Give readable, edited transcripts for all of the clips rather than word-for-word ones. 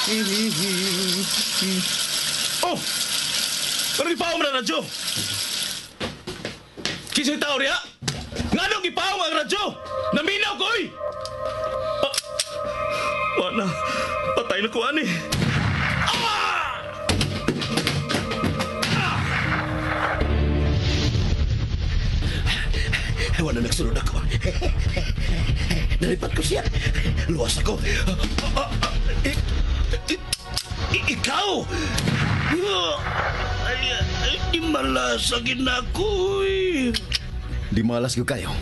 Oh! Pero gipaong na radyo! Kinsay tao riya? Nganong gipaong ang radyo? Naminaw ko, oy! Ah, wala. Patay na ko, ani. Ah! Ah! Wala nagsunod ako. Nalipat ko siya. Luwas ako. Ikaw! Ay, ay, di malasagin ako eh. Di malas ko kayo.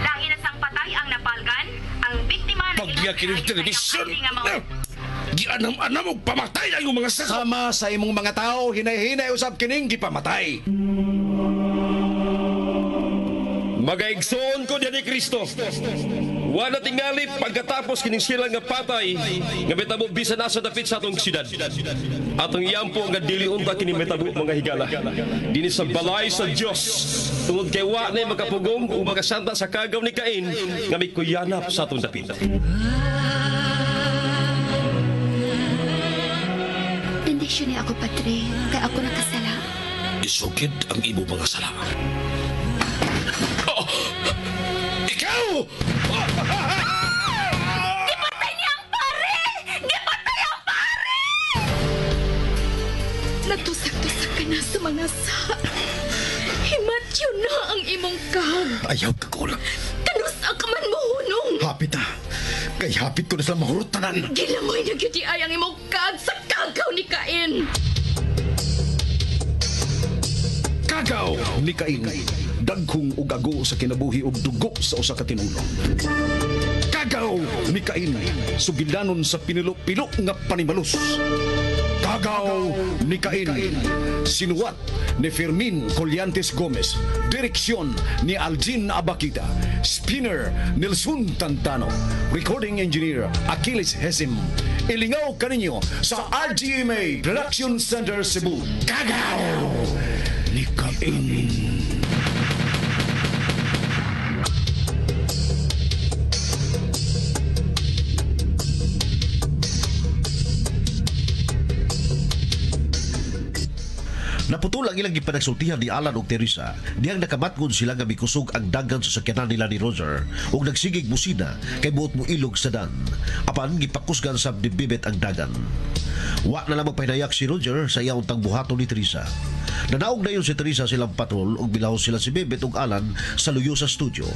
Lahi na sang patay ang napalgan, ang biktima na Pagyakin ng telebisyon! Gianam-anam og pamatay ang iyong mga sako! Sama sa imong mga tao, hinay-hinay usab kining gipamatay. Magaigsoon ko diyan ni Kristo. Wala tingali pagkatapos kining sila nga patay nga metabo bisan asa dapit sa atong syudad. Atong iyampo nga dili unta kini metabo mga higala. Dinhi sa balay sa Dios tungod kay wa nay makapugong ug makasanta sa kagaw ni Cain nga mikuyanap sa atong dapit. Bendisyon ni ako, Padre, kay ako nakasala. Isugid ang imo mga sala. Oh! Ikaw! Gipatay niya ang pare! Gipatay ang pare! Natusak-tusak ka na sa mga sa. Himatyo na ang imong kag. Ayaw ka kulang. Kanusa ka man mohunong. Hapit ah. Kay hapit ko na sila mahurot tanan. Gilamoy na gyud ay ang imong kag sa kagaw ni Cain. Kagaw ni Cain. Daghong ug ago sa kinabuhi ug dugo sa usa ka tinulo. Kagaw ni Cain. Sugilanon sa pinilo-pilo nga panimalus. Kagaw ni Cain. Sinuwat ni Fermin Collantes Gomez. Direksyon ni Aljin Abakita. Spinner Nelson Tantano. Recording engineer Achilles Hesim. Ilingaw kaninyo sa RGMA Production Center Cebu. Kagaw ni Cain. Naputol ang ilang gipanagsultihan ni Alan ug Teresa dihang nakamatngon sila nga mikusog ang dagan sa sakyanan nila ni Roger ug nagsigig busina kay buot mo ilog sa dan. Apan gipakusgan sab ni Bibet ang dagan. Wa na lang magpahinayak si Roger sa iyang tangbuhaton ni Teresa. Nanaog na yun si Teresa silang patrol ug bilahon sila si Bibet ug Alan sa luyo sa studio.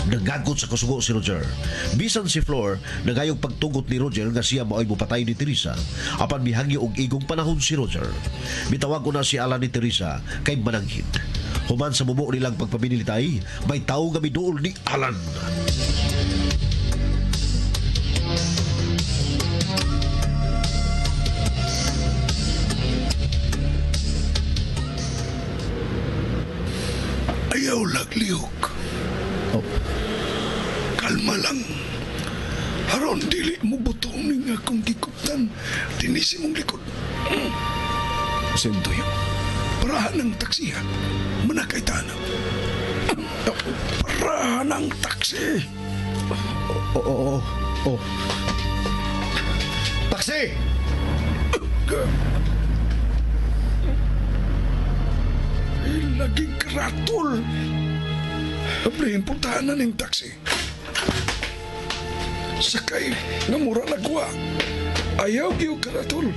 Nagagot sa kasugo si Roger. Bisan si Flor, nagayong pagtugot ni Roger nga siya mao'y mupatay ni Teresa. Apan mihangyo og igong panahon si Roger. Mitawag ko na si Alan ni Teresa kay mananghid. Human sa mubo nilang pagpaminilitay, may tawo nga miduol ni Alan. Ayaw laglihok. Oh. Kalma lang. Aron dili mo butong ning akong gikuptan. Dinisi mong likod. Sento yun. Parahan ng taksi ha. Manakay ta na. Parahan ng taksi. Oo, oo, oo. Taksi! Ay, laging karatol. Ablihin puntahan na ning taksi. Sakay, nga mura nagwa. Ayaw gyud karatol.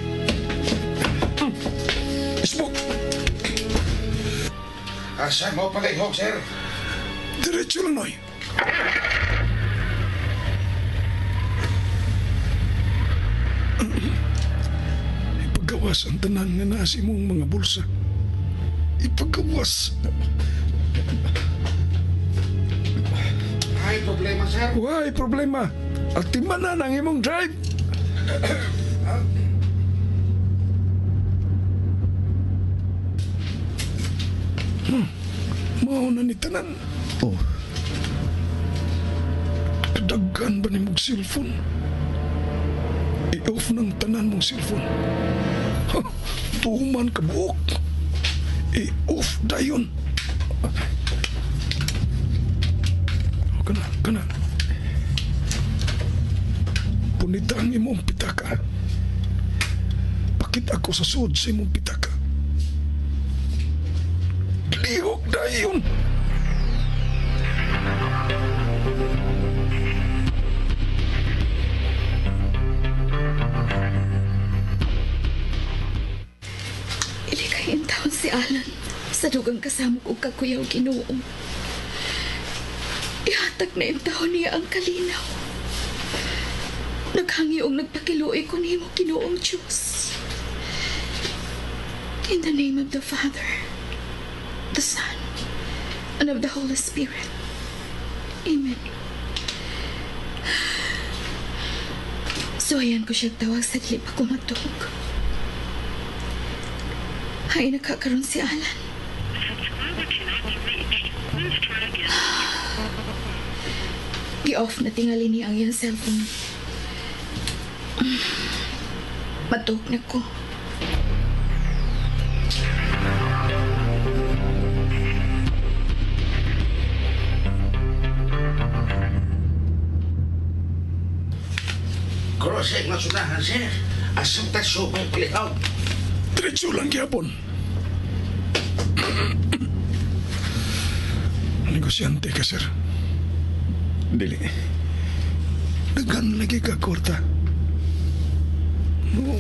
Smoke. Asa mo palihog, sir? Diretso lang, noy. Ipagawas ang tanan nga nasa imong mga bulsa. Ipagawas. Ay, problema, sir. Why problema? At timanan ang imong drive. Mao na ni tanan. Oh. Kadaghan ba ni mong cellphone? I-off ng tanan mong cellphone. Ha, tuman ka buok. I-off dayon. Oh, kana, kana. Punita ang imong pitaka. Pakita ko sa sud sa imong pitaka. Lihok dayon. Ilikay in taon si Alan sa dugang kasamok og kakuyaw Ginoo. Ihatag na taon niya ang kalinaw. Naghangi og nagpakiluoy ko nimo Ginoong Diyos. In the name of the Father, the Son, and of the Holy Spirit. Amen. So ayan ko siya tawag sa dili pa ko matug. Ay, nakakaroon si Alan. Gi-off na tingali niya ang iyang cellphone. Matug na ko. Crossing nga sunahan, sir. Asang tasyo may palihaw. Diretso lang gyapon. Negosyante ka, sir. Dili. Daghan lagi ka kwarta. No.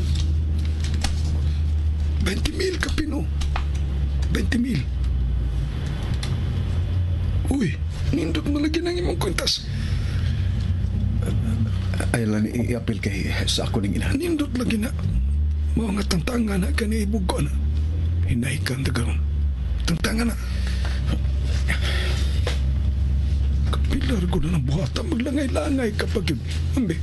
20,000 ka pino. 20,000. Uy, nindot mo lagi ng imong kwintas. Ay lang i-appeal kay sa ako ning inahan. Nindot lagi na. Mao nga tangtanga na kani ibog ko na. Hinay ka ang dagaron. Tangtanga na. Kapilar ko na ng buhata. Maglangay-langay kapag yun. Ambe.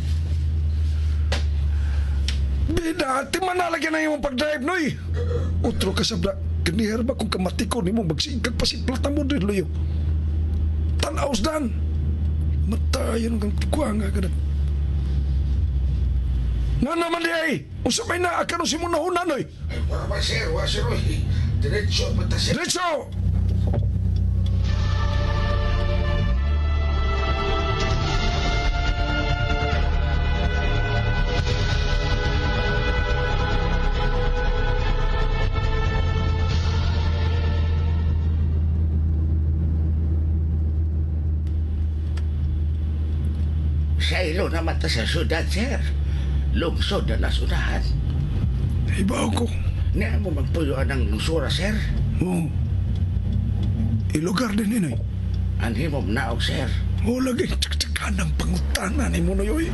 Bida, ti manalagyan na imong pag-drive, noy. Utro ka sa bla. Kanihar ba kung kamatiko ni mo magsigag pasiplata mo din, luyo. Tanaos dan. Matayon kang kuha nga ka na. Nga naman di ay! Unsa may naa karon si mong nahunan, oy! Ay, wala ba, sir? Wala, sir, oy. Diretso, bata, sir. Diretso! Sa ilo naman ta sa syudad, sir. Lungsod na nasunahan. Ibaw ko. Niya mo magpuyuan ng lungsura, sir. Oo. Ilugar din inay. Anhi mo naog, sir. Oo, lagi. Tsak-tsakan ang pangutana ni mo na yoy.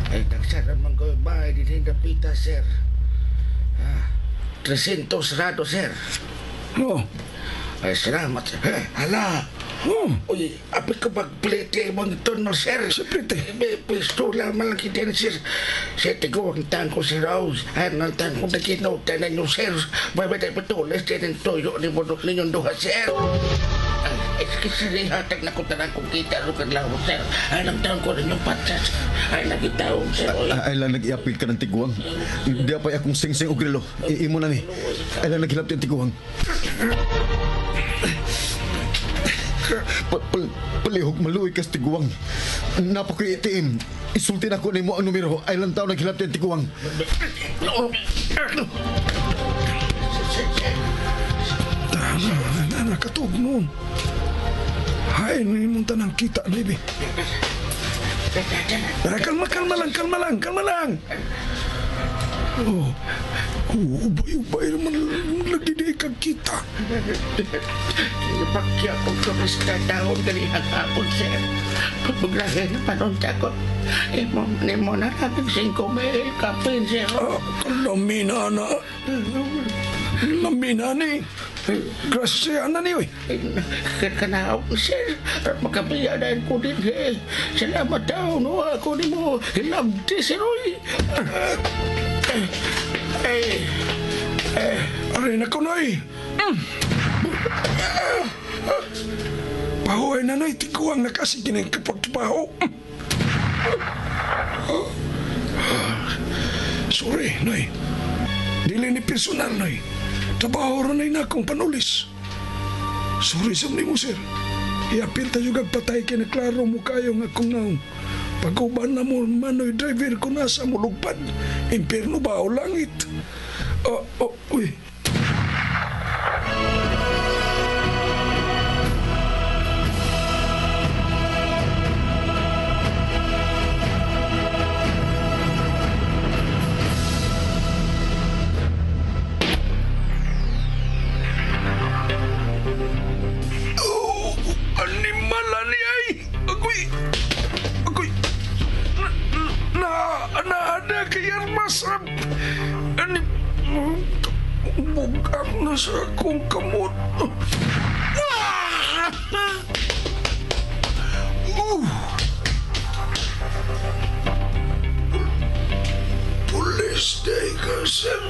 Ay, tagsar naman ko yung bahay din sa pita, sir. Ah, 300 rado, sir. Oo. Ay, salamat, sir. Eh, hala! Oo. Uy, apit ko magplete mong turno, sir. Sa plete? May pistola man lang kita, sir. Sa tiguang tangko, sir Rose. Ay, ang tangko na kinuta na nyo, sir. May batay patulis din ang tuyo ni Budok ninyong duha, sir. Ay, excuse me, hatag na ko tanang kong kita ro kadlaw, sir. Ay, ang tangko ninyong patsas. Ay, nagitawag, sir. Uy. Ay lang nag-i-appeal ka ng tiguang. Di pa akong sing-sing og relo. Imo na ni. Ay lang naghilabti ang tiguang. Palihog maluoy kas tiguang. Napakoy ATM. Isulti na ko nimo ang numero. Ay lang tao naghilabti ang tiguang. Tama, na nakatug noon. Hay, imong tanang kita, baby. Tara, kalma, kalma lang, kalma lang, kalma lang. Oh, oh, ubay-ubay naman lagi di kag kita. Ipakya ko turista taon gali ang hapon, sir. Paglahin pa nun takot. Imo, nimo na lang 5,000 kapin, sir. Ah, lamina na. Lamina ni. Grasya na ni, oy. Kanaw, sir. Makabiya na ko din, eh. Salamat daw, no. Ako ni mo. Hilabti, sir, oy. Ay, Aray na ko, noy. Pahuay na, noy. Tiguang na kasi ginang kapagtrabaho. Sorry, noy. Dili ni personal, noy. Trabaho rin na akong panulis. Sorry sa mo, sir. Iapil tayo patay kay naklaro mo kayo nga kung naong. Pag-uban na mo manoy driver ko nasa mulugpad. Impierno ba o langit? Oh, oh, uy. Oh, animal ani ay. Agoy. Agoy. Na kay armas. Ani bugak na sa akong kamot. Police day ka, sir.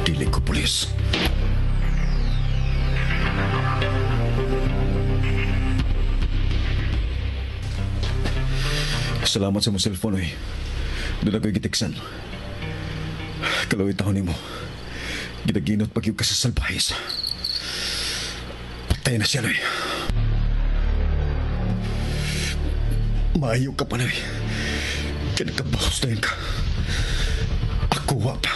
Dili ko pulis. Salamat sa mong cellphone, oy. Doon ako'y gitiksan. Kalawit ako nimo. Ginaginot pag ka sa salbahis. Patay na siya, Noy. Maayo ka pa, Noy. Kinagkabahos na yun ka. Ako wa pa.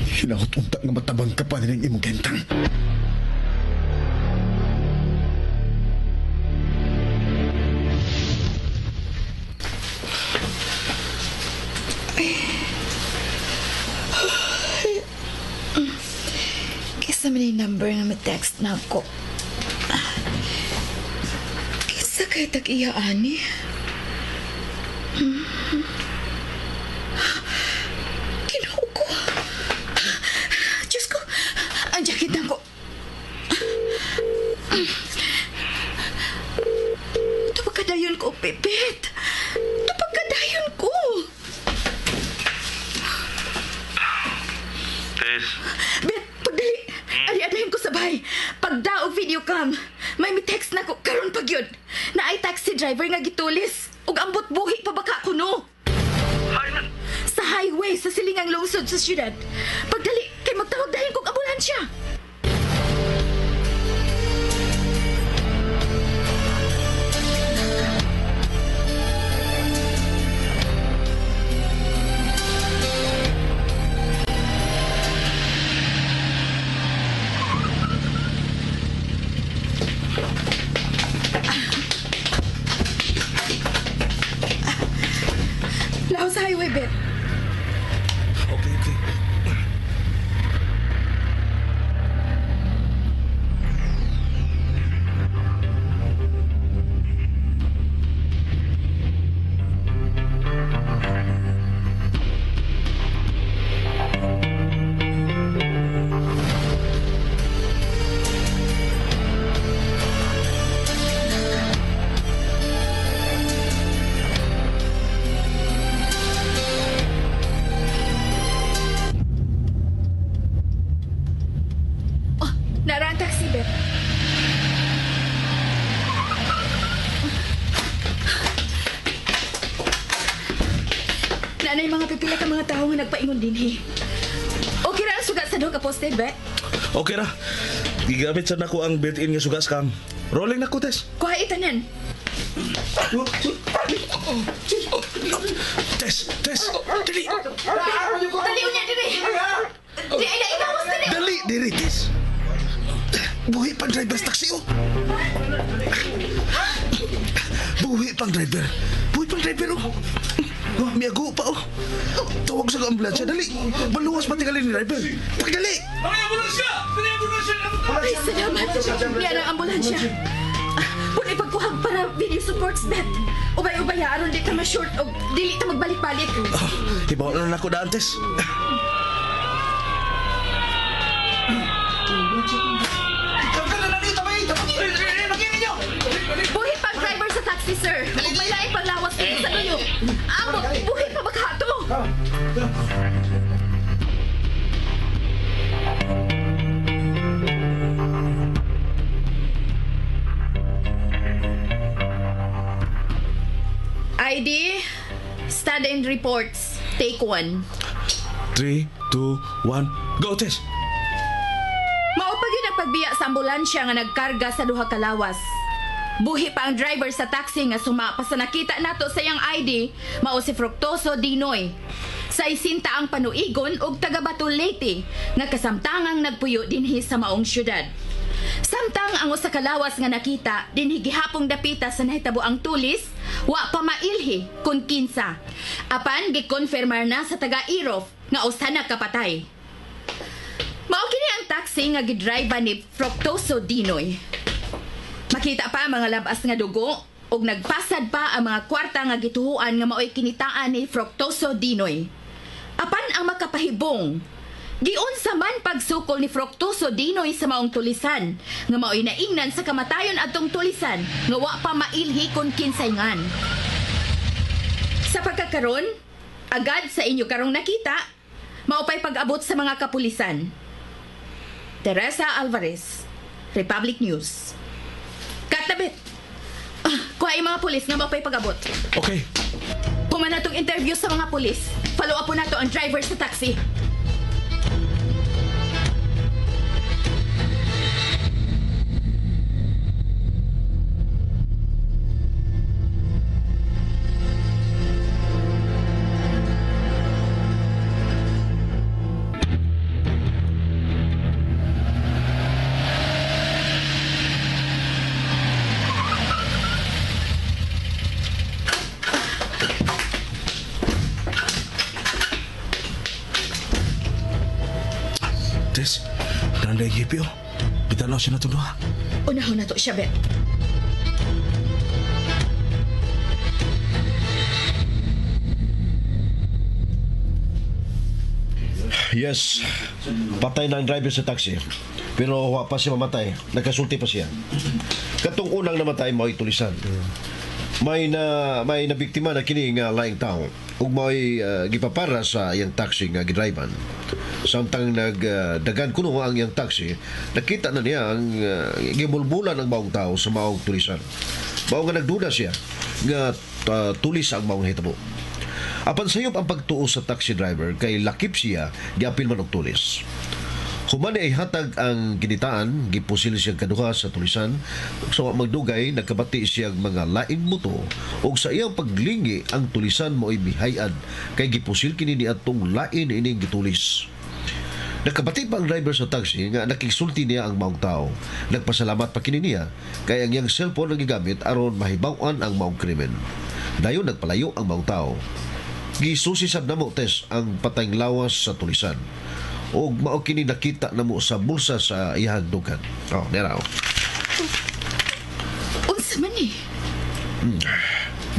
Hinahot unta nga matabang ka pa nilang imong gentang. Kisa man yung number nga ma-text na ako. Kisa kay tag-iya, ani? Ginoo ko. Diyos ko, ang jacket na ko. Tupag kadayon ko, Pipit. Tupag kadayon ko. Tess. Bet, pagdali. Ali-adahin ko sa bahay. Pagdaog video cam. May mi-text na ko karon pag yun. Na ay taxi driver nga gitulis. Ug ambot buhi pa baka kuno. Sa highway sa silingang lungsod sa syudad. Pagdali kay magtawag dahin kog ambulansya. Laho sa highway, Bet. Okay, okay. Oh, nara ang taxi, Bet. Nanay, mga pipila ka mga tao nga nagpaingon din, he. Okay ra ang sugat sa duha ka poste, Bet. Okay ra. Gigamit sa nako ang built-in nga sugas cam. Rolling na ko, Tess. Kuha itanan. Tess, Tess, dali. Dali unya diri. Di ay naigawas diri. Dali, diri, Tess. Buhi pang driver sa taxi, oh. Buhi pang driver. Buhi pang driver, oh. Oh, miago pa, oh. Tawag sa ambulansya, dali. Maluwas pa tingali ni driver. Pagdali! Ay, salamat. Niya ang ambulansya. Pwede pagkuhag para video supports, Bet. Ubay-ubay, aron di ta ma-short o dili ta magbalik-balik. Oh, ibaw na nako daan, Tess. Buhi pang driver sa taxi, sir. Ug may laing panglawas dito sa luyo. Amo, buhi pa bakato. ID, stand and reports. Take one. 3, 2, 1, go, Tess! Mao pa gyud ang pagbiya sa ambulansya nga nagkarga sa duha ka lawas. Buhi pa ang driver sa taxi nga suma pa sa nakita nato sa iyang ID, mao si Fructoso Dinoy. Sa isinta ang panuigon og taga Bato Leyte nga kasamtangang nagpuyo dinhi sa maong syudad. Samtang ang usa ka lawas nga nakita dinhi gihapong dapita sa nahitabo ang tulis, wa pa mailhi kun kinsa. Apan gikonfirmar na sa taga Irof nga usa na kapatay. Mao kini ang taxi nga gidrive ni Fructoso Dinoy. Makita pa ang mga labas nga dugo ug nagpasad pa ang mga kwarta nga gituhuan nga maoy kinitaan ni Fructoso Dinoy. Apan ang makapahibong, giunsa man pagsukol ni Fructoso Dinoy sa maong tulisan nga maoy naingnan sa kamatayon atong tulisan nga wa pa mailhi kon kinsay ngan. Sa pagkakaron, agad sa inyo karong nakita, maupay pag-abot sa mga kapulisan. Teresa Alvarez, Republic News. Katabit! Kuha yung mga pulis nga maupay pag-abot. Okay. Human na tong interview sa mga pulis. Follow up po nato ang driver sa taxi. Tess, nanday GPO. Bitanaw siya na itong duha. Unahon na to siya, Bet. Yes, patay na ang driver sa taxi. Pero wa pa siya mamatay. Nagkasulti pa siya. Katong unang namatay mao'y tulisan. May nabiktima na kini nga laing tao ug mao'y gipapara sa iyang taxi nga gidriban. Samtang nagdagan kuno ang iyang taxi, nakita na niya ang gibulbulan ang maong tao sa maong tulisan. Mao nga nagduda siya nga tulis ang maong hitabo. Apan sayop ang pagtuo sa taxi driver kay lakip siya giapil man og tulis. Human ay hatag ang kinitaan, gipusil siya kaduha sa tulisan. Sa magdugay, nagkabati siya mga laing muto ug sa iyang paglingi ang tulisan mo'y mihayan kay gipusil kini niadtong lain ining gitulis. Nakabati pa ang driver sa taxi nga nakigsulti niya ang maong tao. Nagpasalamat pa kini niya kay ang iyang cellphone ang gigamit aron mahibaw-an ang maong krimen. Dayon nagpalayo ang maong tao. Gisusi sab namo, Tess, ang patayng lawas sa tulisan. Og mao kini nakita namo sa bulsa sa iyang dugan. Oh, nera. Oh. Unsa man ni?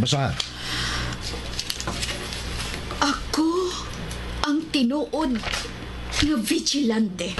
Basahan. Ako ang tinuod nga vigilante.